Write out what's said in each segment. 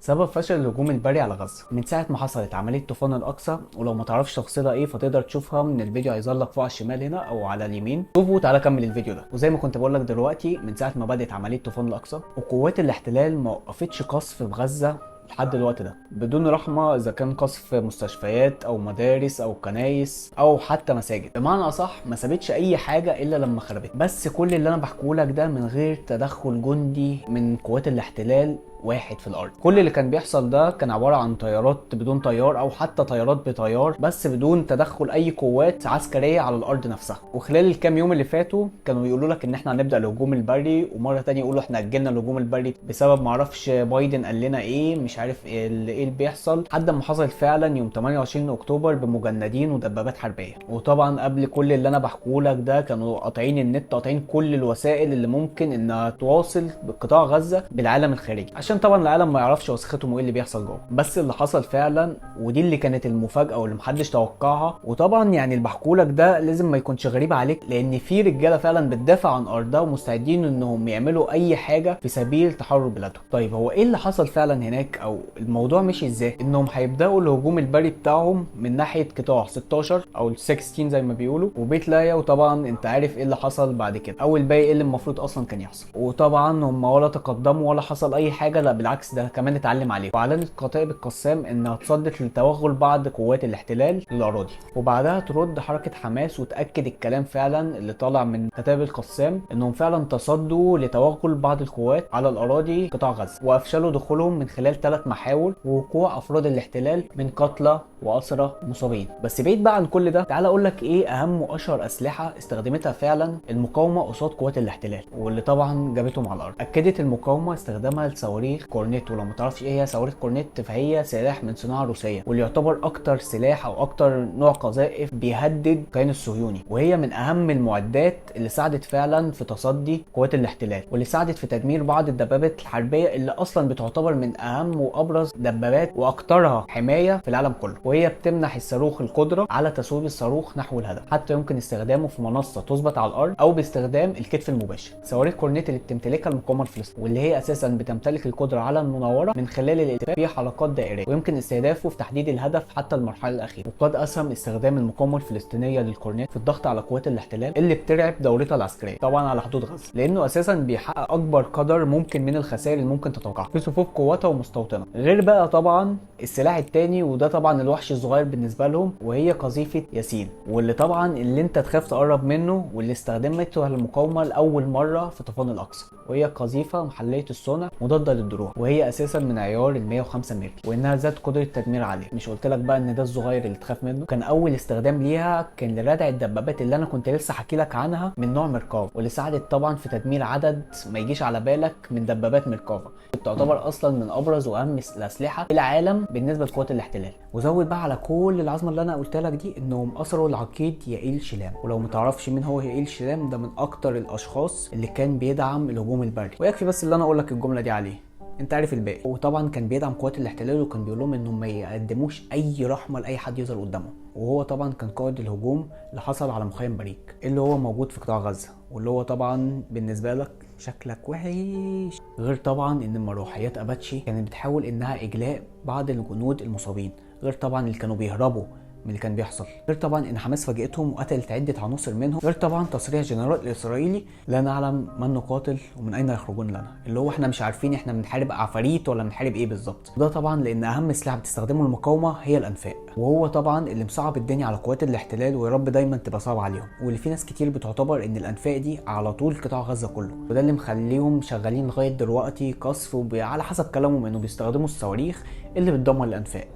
سبب فشل الهجوم البري على غزة من ساعة ما حصلت عملية طوفان الاقصى، ولو ما تعرفش تفاصيلها ايه فتقدر تشوفها من الفيديو هيظهر لك فوق على الشمال هنا او على اليمين، شوفه وتعالى كمل الفيديو ده. وزي ما كنت بقول لك دلوقتي، من ساعة ما بدات عملية طوفان الاقصى وقوات الاحتلال ما وقفتش قصف في غزة لحد الوقت ده بدون رحمة، إذا كان قصف مستشفيات أو مدارس أو كنايس أو حتى مساجد، بمعنى أصح ما سابتش أي حاجة إلا لما خربت. بس كل اللي أنا بحكيه لك ده من غير تدخل جندي من قوات الاحتلال واحد في الارض. كل اللي كان بيحصل ده كان عبارة عن طيارات بدون طيار او حتى طيارات بطيار، بس بدون تدخل اي قوات عسكرية على الارض نفسها. وخلال الكام يوم اللي فاتوا كانوا بيقولوا لك ان احنا هنبدا الهجوم البري، ومرة تانية يقولوا احنا اجلنا الهجوم البري بسبب معرفش بايدن قال لنا ايه، مش عارف ايه اللي بيحصل، لحد ما حصل فعلا يوم 28 اكتوبر بمجندين ودبابات حربيه. وطبعا قبل كل اللي انا بحكيه لك ده كانوا قاطعين النت، قاطعين كل الوسائل اللي ممكن انها تواصل بقطاع غزة بالعالم الخارجي، عشان طبعا العالم ما يعرفش وسختهم وايه اللي بيحصل جوه. بس اللي حصل فعلا، ودي اللي كانت المفاجاة واللي محدش توقعها، وطبعا يعني اللي بحكولك ده لازم ما يكونش غريب عليك، لان في رجاله فعلا بتدافع عن ارضها ومستعدين انهم يعملوا اي حاجة في سبيل تحرر بلادهم. طيب هو ايه اللي حصل فعلا هناك او الموضوع مشي ازاي؟ انهم هيبداوا الهجوم البري بتاعهم من ناحية قطاع 16 او ال 16 زي ما بيقولوا وبيت لايا، وطبعا انت عارف ايه اللي حصل بعد كده او الباقي ايه اللي المفروض اصلا كان يحصل. وطبعا هم ولا تقدموا ولا حصل اي حاجة، لا بالعكس ده كمان اتعلم عليه. واعلنت كتائب القسام انها تصدت لتوغل بعض قوات الاحتلال للاراضي، وبعدها ترد حركة حماس وتاكد الكلام فعلا اللي طالع من كتائب القسام انهم فعلا تصدوا لتوغل بعض القوات على الاراضي قطاع غزة، وافشلوا دخولهم من خلال 3 محاور ووقوع افراد الاحتلال من قتلى واسرى مصابين. بس بعيد بقى عن كل ده، تعال اقول لك ايه اهم واشهر اسلحة استخدمتها فعلا المقاومة قصاد قوات الاحتلال واللي طبعا جابتهم على الارض. اكدت المقاومة استخدامها لصواريخ كورنيت، ولو ما تعرفش ايه هي صواريخ كورنيت فهي سلاح من صناعة روسية، واللي يعتبر اكتر سلاح او اكتر نوع قذائف بيهدد الكيان الصهيوني، وهي من اهم المعدات اللي ساعدت فعلا في تصدي قوات الاحتلال، واللي ساعدت في تدمير بعض الدبابات الحربية اللي اصلا بتعتبر من اهم وابرز دبابات واكثرها حماية في العالم كله. وهي بتمنح الصاروخ القدرة على تصويب الصاروخ نحو الهدف، حتى يمكن استخدامه في منصة تثبت على الارض او باستخدام الكتف المباشر. صواريخ كورنيت اللي بتمتلكها المقاومة الفلسطينية، واللي هي اساسا بتمتلك القدرة على المناوره من خلال الالتفاف في حلقات دائريه، ويمكن استهدافه في تحديد الهدف حتى المرحلة الاخيرة. وقد اسهم استخدام المقاومة الفلسطينية للكورنيت في الضغط على قوات الاحتلال اللي بترعب دورتها العسكرية طبعا على حدود غزة، لانه اساسا بيحقق اكبر قدر ممكن من الخسائر اللي ممكن تتوقعها في صفوف قواتها ومستوطنه. غير بقى طبعا السلاح الثاني، وده طبعا الوحش الصغير بالنسبة لهم، وهي قذيفه ياسين، واللي طبعا اللي انت تخاف تقرب منه، واللي استخدمته المقاومة لاول مرة في طوفان الاقصى، وهي قذيفه محليه الصنع مضادة للدروع، وهي اساسا من عيار ال 105 مللي، وانها ذات قدره تدمير عالية. مش قلت لك بقى ان ده الصغير اللي تخاف منه؟ كان اول استخدام ليها كان لردع الدبابات اللي انا كنت لسه حكي لك عنها من نوع ميركافا، واللي ساعدت طبعا في تدمير عدد ما يجيش على بالك من دبابات ميركافا، بتعتبر اصلا من ابرز واهم الاسلحة في العالم بالنسبة لقوات الاحتلال. وزود بقى على كل العظمة اللي انا قلتها لك دي انهم اسروا العقيد يائيل شيلام، ولو ما تعرفش مين هو يائيل شيلام، ده من اكتر الاشخاص اللي كان بيدعم الهجوم البري، ويكفي بس اللي انا اقول لك الجملة دي عليه، انت عارف الباقي. وطبعا كان بيدعم قوات الاحتلال، وكان بيقول لهم انهم ما يقدموش اي رحمه لاي حد يظهر قدامهم. وهو طبعا كان قائد الهجوم اللي حصل على مخيم بريك اللي هو موجود في قطاع غزة، واللي هو طبعا بالنسبة لك شكلك وحش. غير طبعا ان مروحيات اباتشي كانت بتحاول انها اجلاء بعض الجنود المصابين، غير طبعا اللي كانوا بيهربوا من اللي كان بيحصل، غير طبعا ان حماس فاجئتهم وقتلت عده عناصر منهم، غير طبعا تصريح جنرال الاسرائيلي لا نعلم من نقاتل ومن اين يخرجون لنا، اللي هو احنا مش عارفين احنا بنحارب عفاريت ولا بنحارب ايه بالظبط. ده طبعا لان اهم سلاح بتستخدمه المقاومة هي الانفاق، وهو طبعا اللي مصعب الدنيا على قوات الاحتلال، ويا رب دايما تبقى صعب عليهم. واللي في ناس كتير بتعتبر ان الانفاق دي على طول قطاع غزة كله، وده اللي مخليهم شغالين لغاية دلوقتي قصف، وعلى حسب كلامهم انه بيستخدموا الصواريخ اللي بتدمر الانفاق،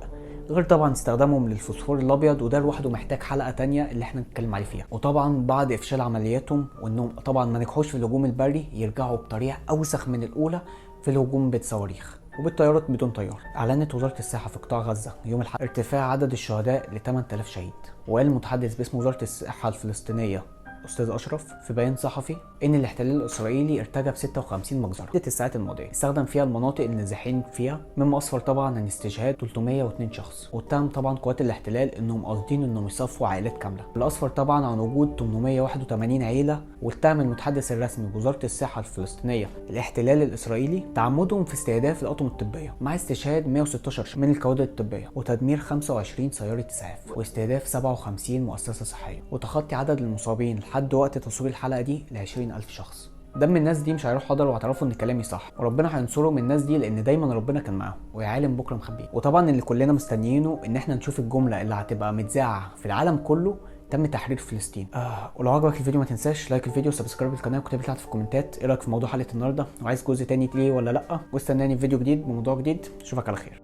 غير طبعا استخدامهم للفوسفور الابيض، وده لوحده محتاج حلقة تانية اللي احنا نتكلم عليه فيها. وطبعا بعد افشال عملياتهم وانهم طبعا ما نجحوش في الهجوم البري، يرجعوا بطريقة اوسخ من الاولى في الهجوم بالصواريخ وبالطيارات بدون طيار. اعلنت وزارة الصحة في قطاع غزة يوم الاحد ارتفاع عدد الشهداء ل 8000 شهيد، وقال المتحدث باسم وزارة الصحة الفلسطينية استاذ اشرف في بيان صحفي ان الاحتلال الاسرائيلي ارتكب 56 مجزرة في الساعات الماضية، استخدم فيها المناطق النازحين فيها، مما اسفر طبعا عن استشهاد 302 شخص. واتهم طبعا قوات الاحتلال انهم قاصدين انهم يصفوا عائلات كاملة، اللي اسفر طبعا عن وجود 881 عيله. واتهم المتحدث الرسمي بوزارة الصحة الفلسطينية الاحتلال الاسرائيلي تعمدهم في استهداف الاطقم الطبية، مع استشهاد 116 من الكوادر الطبية وتدمير 25 سيارة اسعاف واستهداف 57 مؤسسة صحية، وتخطي عدد المصابين لحد وقت تصوير الحلقة دي ل 20,000 شخص. دم الناس دي مش هيروح حضر، وهتعرفوا ان كلامي صح، وربنا هينصرهم الناس دي، لان دايما ربنا كان معاهم، ويا عالم بكره مخبيه. وطبعا اللي كلنا مستنيينه ان احنا نشوف الجملة اللي هتبقى متذاعه في العالم كله: تم تحرير فلسطين. ولو عجبك الفيديو ما تنساش like الفيديو و subscribe القناة، وكتب لي تحت في الكومنتات ايه رايك في موضوع حلقة النهارده، وعايز جزء تاني ليه ولا لا. واستناني في فيديو جديد بموضوع جديد. اشوفك على خير.